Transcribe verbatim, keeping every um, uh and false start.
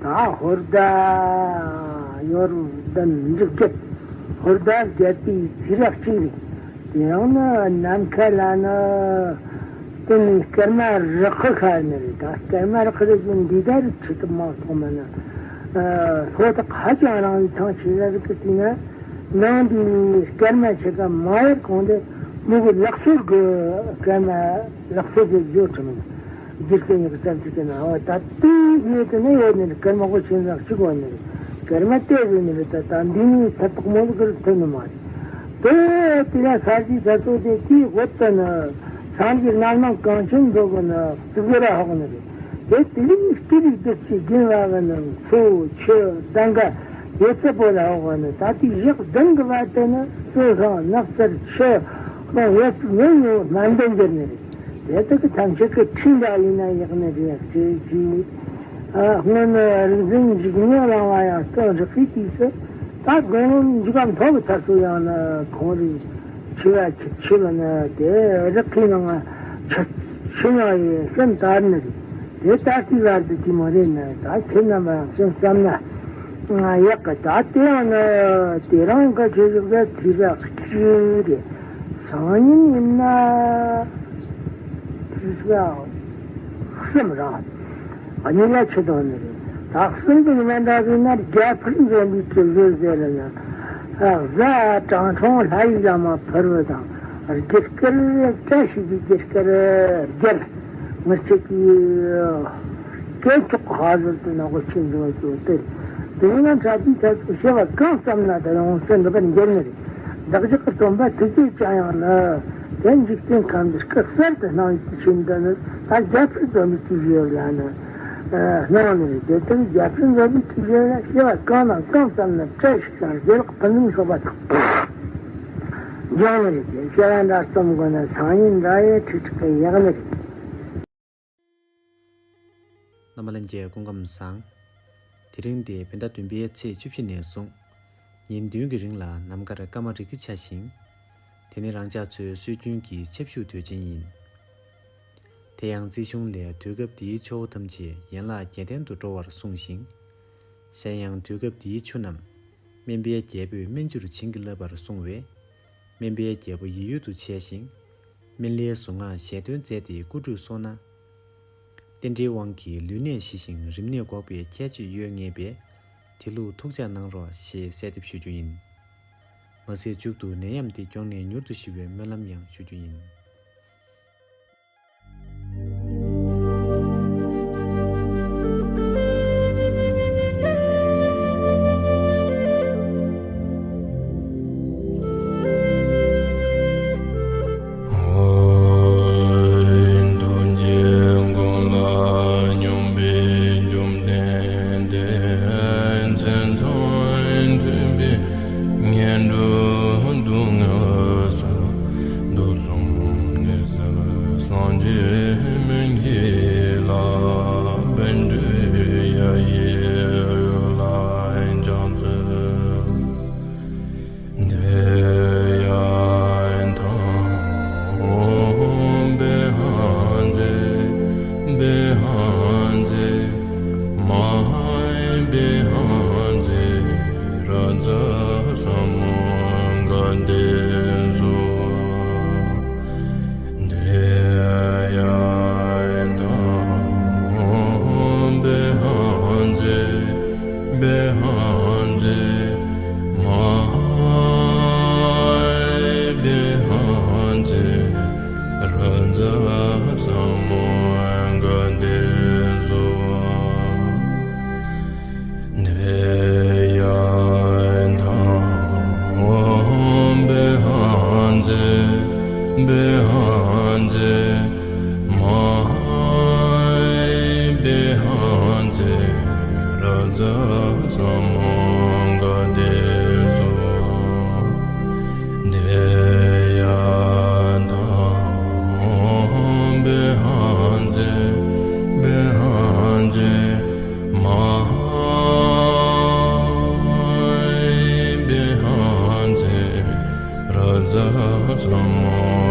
ཨ་ཧོར་ཟླ་ཡོར་ཟླ་འབྲུག་བརྒྱད། ཧོར་ཟླ་བརྒྱད་པའི་ཚེས་གཅིག་རེད། དེ་ཡང་ནི་ནམ་མཁའ་ལ་ནི་དེ་ནས་སྐར་མ་རག་ཁ་ཤར་ནི་རེད། ད་སྐར་མ་རག་ཁ་ཟེར་གྱི་འདི་ལྟར་ཆུ་དུ་མ་ཐོག་མ་ན། ལྷོ་ཐག་ཧ་ཅང་རིང་བའི་ཐང་ཆེ་ལ་རིག་གི་དུས་ན། ནང་དེའི་སྐར་མ་ཆེ་ག་མ་ཡར་གོང་དེ་མུ་གུ་ལག་སོར་གི་སྐར་མ་ལག་སོར་གི་བརྗོད་ཐུབ་མིན། རྒྱུ་རྐྱེན་ཡོད་ཙམ་ཞིག་གི་ན་འོ་ད་དེའི་གནས་དེ་ནི་ཡོད་ནི་རེད། སྐར་མ་གོ་ཆེན་ཙམ་ཞིག་ཡོད་ནི་རེད། སྐར་མ་དེ་བཟོས་ནི་རེད། ད་ད་འདི་ནི་ཐབས་པག་མོ་ལུག་གི་ཐོན་ནི་མ་རེད། དེ་དེ་ལ་ས་གཞི་ས་ཚོ་དེ་དེའི་འོག་ཏུ་ནི་སངས་རྒྱས་རྣམ་སྣང་གངས་ཅན་མཚོ་གི་ནི་གཙུག་གི་ར་ཧོག་ནི་རེད། དེ་དེ་ནི་སྐྱིད་ལུག་བདུད་ཀྱི་རྒྱུན་བ་གི་ནི་མཚོ་ཆུ་གདང་ག་ཡོད་ཚད་པོ་ལ་ཧོག་ནི། ད་དེའི་ཡག་གདང་གི་བ་དེ་ནི་སོ་སང་ནགས་ཚལ་ཆུ་ཁོང་ཡོད་ཚད་ཉུང་ཉུང་སྣ་འདྲེན་གྱི་ནི་རེད། དེ་དག་གི་ཐམས་ཅད་ཀྱི་ཁྲིམས་འདྲ་ཡིན་ན་ཡག་ནི་རེད་ཅེས་ཀྱིས། ཨ་སྔོན་ནི་རིག་འཛིན་འཇིགས་མེད་གླིང་བ་ཡང་སྟོན་རིག་པའི་དུས་སུ། ད་དགོན་ལུང་འཇིགས་པ་མཐོ་བའི་ཚར་སུ་ཡང་ནི་ཁོང་རིག་ཆེ་བ་ཆེ་ཆེ་བ་ནི་དེ་རིག་གི་ནང་ཆུ་ཆུ་ཡང་ཡིན་སེམས་དར་ནི་རེད། དེ་ལྟ་ཅི་བར་དུ་དེ་མོ་རེད་ན། ད་ཁྱེད་རྣམ་པ་ཡང་སེམས་བསམ་ན་ཡག་གི། ད་དེ་ཡང་ནི་དེ་རང་གི་ཆོས་ཞུགས་ཟེར་དུས་ར་ཁྱི་རེད། སང་ཉིན་ཡིན་ན་དུས་ར་གསུམ་རང་གཉིས་ལ་ཆུ་དོན་ནི་རེད། ད་གསུམ་དུ་ཡིན་ན་འདྲ་ཟིན་ན་རྒྱ་ཕུར་འཛོམས་པའི་དུས་ར་ཟེར་ན། གཟའ་དྲང་ཁྲོང་ལྷ་ཡི་ལ་མ་ཕུར་བུ་དང་། དགེ་བསྐུལ་བཀྲ་ཤིས་པའི་དགེ་བསྐུལ་རྒྱལ། ངར་ཆེ་གི་སྐད་ཅོག་ཧ་ཟོར་དུ་ན་གོ་ཆེན་འགྲོ་ཅོ་སྟེ། དེ་ཡིན་ན་ཕྲ་དུས་ཚ་ཚོ་ཤེས་པ་གང་བསམ་ན་ད་ཡོང་སེམས་འདི་པར་འགྱུར་ནི་རེད། བདག་ཅག་གི་སྟོན་པ་ཐུགས་རྗེ་ཅན་ཡང་ནི། དེ་འཇིག་རྟེན་ཁམས་འདི་སྐུ་གསར་དུ་སྣང་བའི་དུས་ཆེན་འདི་ནི་ད་རྒྱ་ཕུར་འཛོམས་པའི་དུས་ཡོད་ལ་ནི་སྣང་ནི་རེད། དེ་ལྟར་རྒྱ་ཕུར་འཛོམས་པའི་དུས་ཡོད་ལ་ཤེས་པ་གང་དང་གང་བསམ་ན་བཀྲ་ཤིས་ཤིང་དགེ་ལེགས་ཕུན་སུམ་ཚོགས་པ་དང་། སྦྱང་ནི་རེད། དེ་ཤེས་ར་འདྲ་རྩོམ་དགོས་ན་སང་ཉིན་འདྲ་ཡེ་ཁྲིག་ཁྲིག་གི་ཡག་ནི་རེད། རྣམ་པ་ལྷན་རྒྱས་སྐུ་ཁམས་བཟང་། དེ་རིང་འདི་བོད་ཟླ་བདུན་པའི་ཚེས་བཅུ་བཞི་ནས་བཟུང་ཉིན་བདུན་གྱི་རིང་ལ་ནམ་མཁར་སྐར་མ་རིགས་ཀྱི་ཆ་ཞིང་། དེ་ནི་རང་ཅག་ཚོའི་སྲོལ་རྒྱུན་གྱི་ཆབ་བཞུགས་དུས་ཆེན་ཡིན། དེ་ཡང་རྩིས་གཞུང་ལས་དུས་སྐབས་འདིའི་ཆུ་བོ་ཐམས་ཅད་ཡན་ལག་བརྒྱད་ལྡན་དུ་འགྲོ་བར་གསུངས་ཤིང་། གཞན་ཡང་དུས་སྐབས་འདིའི་ཆུ་རྣམས་སྨན་པའི་རྒྱལ་པོས་སྨན་ཆུར་བྱིན་གྱིས་བརླབས་པར་གསུངས་བས། སྨན་པའི་རྒྱལ་པོ་ཡིད་ཡུལ་དུ་བྱས་ཤིང་། སྨན་བླའི་གཟུངས་སྔགས་ཞལ་འདོན་མཛད་དེ་སྐུ་ཁྲུས་གསོལ་ན། རྟེན་འབྲེལ་དབང་གིས་ལུས་ནད་ཞི་ཞིང་རིམས་ནད་འགོག་པའི་ཁྱད་ཆོས་ཡོད་ངེས་པས། དེ་ལུགས་ཐུགས་ཅག་གནང་རོགས་ཞེས་གསལ་འདེབས་ཞུ་རྒྱུ་ཡིན། མ་ཟད་མཇུག་ཏུ་ནད་ཡམས་འདི་མགྱོགས་ནས་མྱུར་དུ་ཞི་བའི་སྨོན་ལམ་ཡང་ཞུ་རྒྱུ་ཡིན། ཐུགས་རྗེ་མགོན་ལ་སྙོམས་པའི་བཅོམ་ལྡན་འདས། མཚན་མཚོན་མཐུན་པའི་ངན་འགྲོ་སྡུག་བསྔལ་སེལ། མདོ་གསུམ་ནི་སེལ་སངས་རྒྱས་སྨན་གྱི་བླ། པཎ་གྲུབ་ཡ་ཡི་ལ་ཕྱག་འཚལ། འདི་ཡང་དང་བྷཻ་ཧ་ཛེ། བྷཻ་ཧ་ཛེ། མ་ཧཱ་བྷཻ་ཧ་ཛེ། རཱ་ཛ་ས་མུདྒ་ཏེ་སྭཱ་ཧཱ། འདི་ཡང་དང་བྷཻ་ཧ་ཛེ། བྷཻ་ཧ་ཛེ། མ་ཧཱ་བྷཻ་ཧ་ཛེ། རཱ་ཛ་ས་མུདྒ་ཏེ་སྭཱ་ཧཱ། འདི་ཡང་དང་བྷཻ་ཧ་ཛེ། བྷཻ་ཧ་ཛེ། མ་ཧཱ་བྷཻ་ཧ་ཛེ། རཱ་ཛ་ས་མུདྒ་ཏེ་སྭཱ་ཧཱ། འདི་ཡང་དང་བྷཻ་ཧ་ཛེ། བྷཻ་ཧ་ཛེ། མ་ཧཱ་བྷཻ་ཧ་ཛེ། རཱ་ཛ་ས་མུདྒ་